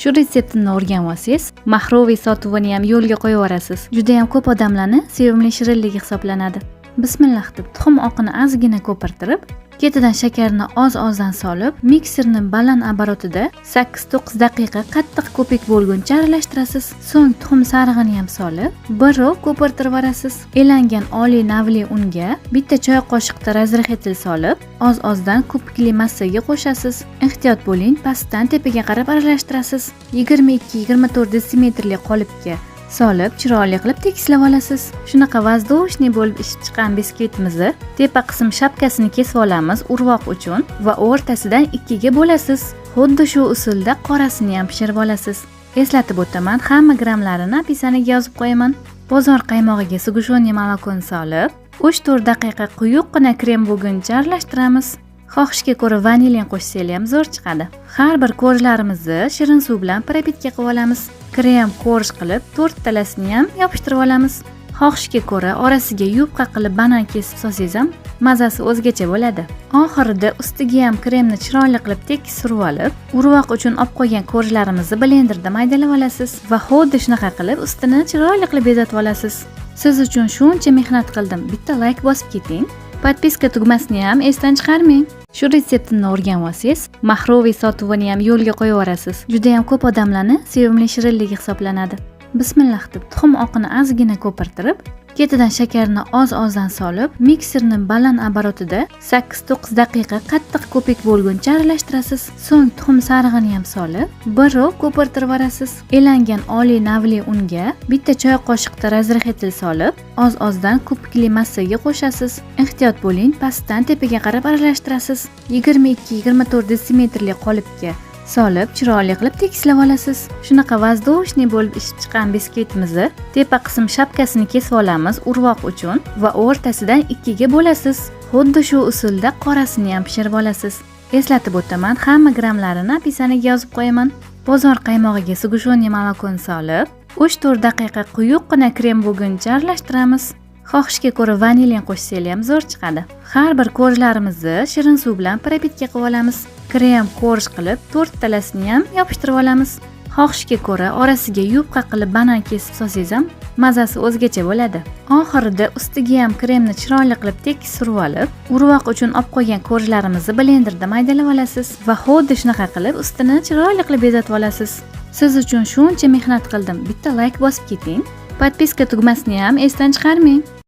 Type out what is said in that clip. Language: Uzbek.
Shu retseptini o'rganib olsangiz, махровый sotuvini ham yo'lga qo'yib yuborasiz. Juda ham ko'p odamlarni sevimli shirinligi hisoblanadi. Bismillah deb tuxum oqini ozgina ko'pirtirib, ketidan shakarni oz-ozdan solib, mikserni baland оборот ida 8-9 daqiqa qattiq ko'pik bo'lguncha aralashtirasiz. So'ng tuxum sarig'ini ham solib, birrov ko'pirtirib yuborasiz. Elangan oliy navli unga bitta choy qoshiqda разрыхлитель solib, oz-ozdan ko'pikli massaga qo'shasiz. Ehtiyot bo'ling, pastdan tepaga qarab aralashtirasiz. 22-24 desimetrli qolipga solib, chiroyli qilib tekislab olasiz. Shunaqa воздушный bo'lib pishib chiqqan biskvitimizni tepa qism шапка sini kesib olamiz urvoq uchun va o'rtasidan ikkiga bo'lasiz. Xuddi shu usulda qorasini ham pishirib olasiz. Eslatib o'taman, hamma grammlarini описание ga yozib qo'yaman. Bozor qaymog'iga сгущённый молоко ni solib, 3-4 daqiqa quyuqqina krem bo'lguncha aralashtiramiz. Xohishga ko'ra vanilin qo'shsanglar ham zo'r chiqadi. Har bir корж larimizni shirin suv bilan пропитка qilib olamiz. Krem корж qilib, to'rttalasini ham yopishtirib olamiz. Xohishga ko'ra orasiga yupqa qilib banan kesib solsangiz ham mazasi o'zgacha bo'ladi. Oxirida ustiga ham kremni chiroyli qilib tekis surib olib, urvoq uchun olib qo'ygan корж larimizni blenderda maydalab olasiz va xuddi shunaqa qilib ustini chiroyli qilib bezatib olasiz. Siz uchun shuncha mehnat qildim. Bitta layk bosib keting. Подписка tugmasini ham esdan chiqarmang. Shu retseptini o'rganib olsangiz, махровый sotuvini ham yo'lga qo'yib yuborasiz. Juda ham ko'p odamlarni sevimli shirinligi hisoblanadi. Bismillah deb tuxum oqini ozgina ko'pirtirib, ketidan shakarni oz-ozdan solib, mikserni baland оборот ida 8-9 daqiqa qattiq ko'pik bo'lguncha aralashtirasiz. So'ng tuxum sarig'ini ham solib, birrov ko'pirtirib yuborasiz. Elangan oliy navli unga bitta choy qoshiqda разрыхлитель solib, oz-ozdan ko'pikli massaga qo'shasiz. Ehtiyot bo'ling, pastdan tepaga qarab aralashtirasiz. 22-24 desimetrli qolipga solib, chiroyli qilib tekislab olasiz. Shunaqa воздушный bo'lib pishib chiqqan biskvitimizni tepa qism шапка sini kesib olamiz urvoq uchun va o'rtasidan ikkiga bo'lasiz. Xuddi shu usulda qorasini ham pishirib olasiz. Eslatib o'taman, hamma grammlarini описание ga yozib qo'yaman. Bozor qaymog'iga сгущённый молоко ni solib, 3-4 daqiqa quyuqqina krem bo'lguncha aralashtiramiz. Xohishga ko'ra vanilin qo'shsanglar ham zo'r chiqadi. Har bir корж larimizni shirin suv bilan пропитка qilib olamiz. Krem корж qilib, to'rttalasini ham yopishtirib olamiz. Xohishga ko'ra orasiga yupqa qilib banan kesib solsangiz ham mazasi o'zgacha bo'ladi. Oxirida ustiga ham kremni chiroyli qilib tekis surib olib, urvoq uchun olib qo'ygan корж larimizni blenderda maydalab olasiz va xuddi shunaqa qilib ustini chiroyli qilib bezatib olasiz. Siz uchun shuncha mehnat qildim. Bitta layk bosib keting. Подписка tugmasini ham esdan chiqarmang.